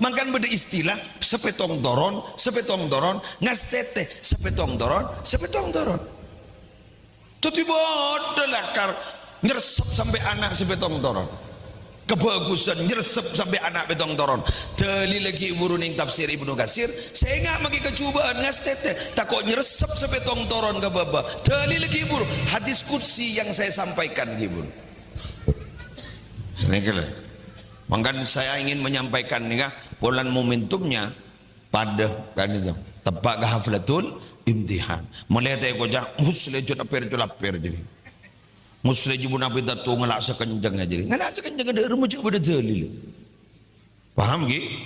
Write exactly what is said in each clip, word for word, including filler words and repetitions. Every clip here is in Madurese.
Mangkana bâdâ istilah, sapètong toron, sapètong toron, ngastètè, sapètong toron, sapètong toron. Dhâddhi bâdâ lakar nyersep sampè' ana' sapètong toron. Kabhâghusân nyersep sampè' ana' pètong toron. Dalillaghi buru nèng tafsir Ibnu Katsir, sènga' maghi kajhubâ'ân ngastètè, tako' nyersep sapètong toron ka bâbâ. Dalillaghi buru hadis qudsi yang saya sampaikan, ghi buru. Sanèka lho. Mangkana saya ingin menyampaikan nèka, polana momentumnya padâ kan itu. Teppa' ka haflatul imtihan. Molaè ta' èkoca', Musleh jhâ' lapèr-lapèr jârèya. Musleh jhâ' mon abit dato ngala' sakencengnga jârèya. Ngala' sakencengnga dâ' remma jhâ' bâdâ dalil. Paham, ghi?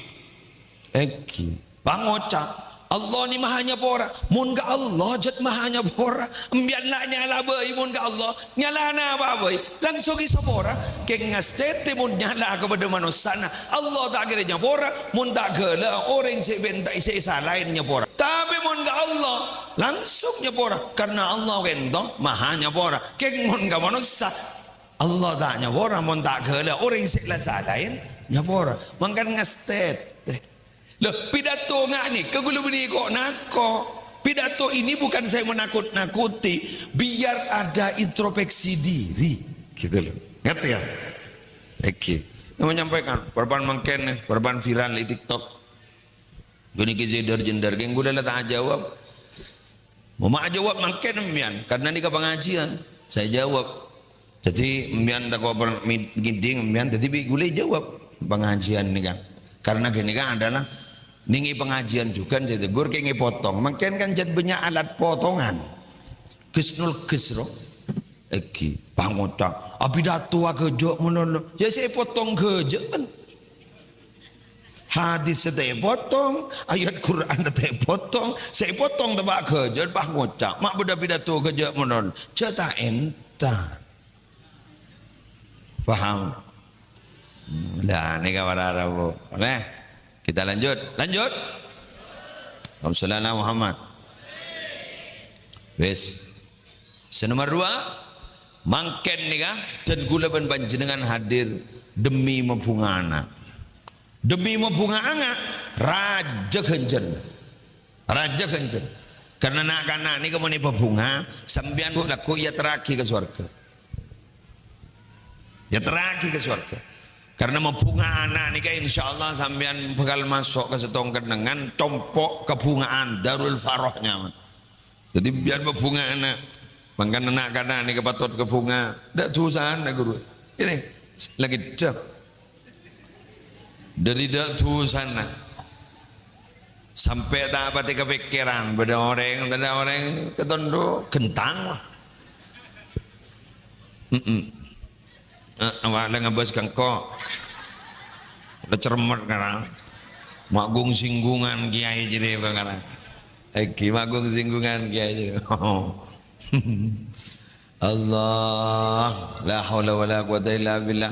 Èngghi. Pangoca', Allah ni maha nyapora. Mon ka Allah jhât maha nyapora. Empèyan la nyala bhâi mon ka Allah. Nyalana apa bhâi? Langsung èsapora. Kèng ngastètè mon nyala kabâdâ manossana. Allah ta' kèra nyapora. Mon ta' ghellâ' orèng sè bhenta sè salaèn nyapora. Tapè mon ka Allah, langsung nyapora. Karna Allah kènto maha nyapora. Kèng mon ka manossa, Allah ta' nyapora, mon ta' ghellâ' orèng sè la salaèn nyapora. Mangkana ngastètè. Lho, pidato nga' nèka ghulâ bânnè ko'-nako'. Pidato ini bukan saya menakut-nakuti, biar ada introspeksi diri. Gitu loh. Ngerti ya? Oke. Mau nyampaikan, parappa'na mangkèn, parappa'na viral di TikTok. Ghânèka jhâdhâr-jhândhâr, kèng ghulâ la ta' ajâwâb. Mon ma' ajâwâb mangkèn empèyan, karna nèka pangajiân, saya jâwâb. Dhâddhi empèyan tako' per-, mi-, ngèdhing empèyan, dhâddhi bi' ghulâ jâwâb pangajiân nèka. Karna ghânèka adalah nèng è pangajiân jhughân sè tegur kèng èpotong. Mangkèn kan jhât bânnya' alat potongan. Ghus nol ghus ro. Èngghi, pangoca', apidato aghâjâ' malolo. Ya sè èpotong ghâjâ'ân. Hadis ta' èpotong, ayat Qur'an ta' èpotong, sè èpotong teppa' ghâjâ'ân, pangoca', ma' bâdâ pidato ghâjâ' malolo. Jhâ' ta' entar. Paham? Lah, nèka para rabu. Oke. Kita lanjut. Lanjut. Allahumma shalli ala Muhammad. Wis. Sè nomer dua, mangkèn nèka, dân ghulâ bân panjhennengngan hadir demi mabhunga ana'. Demi mabhunga ana', rajâ ghânjhârânna. Rajâ ghânjhârân. Karna na'-kana' nèka mon èpabhunga, sampèyan bu' lagghu' èyaterraghi ka sowarghâ. Èyaterraghi ka sowarghâ. Karna mabhunga ana' nèka, insyaallah sampèyan bhâkal maso' ka sèttong kennengngan, compo' kabhunga'an, Darul Faroh nyamana. Dhâddhi, biyar mabhunga ana'. Mangkana na'-kana' nèka patot kabhunga. Dâ' dhusana, Ghuru. Ini, lagi dâ'. Dâri dâ' dhusana. Sampè' ta' patè kapèkkèran, bâdâ orèng, bâdâ orèng katondo ghentang, wah. Mm-mm. Eh, awak la ngabâs ka engko'. La cermet karang. Magung singgungan kiai jârèya karang. Èngghi magung singgungan kiai jârèya. Allah, la haula wala quwata illa billah.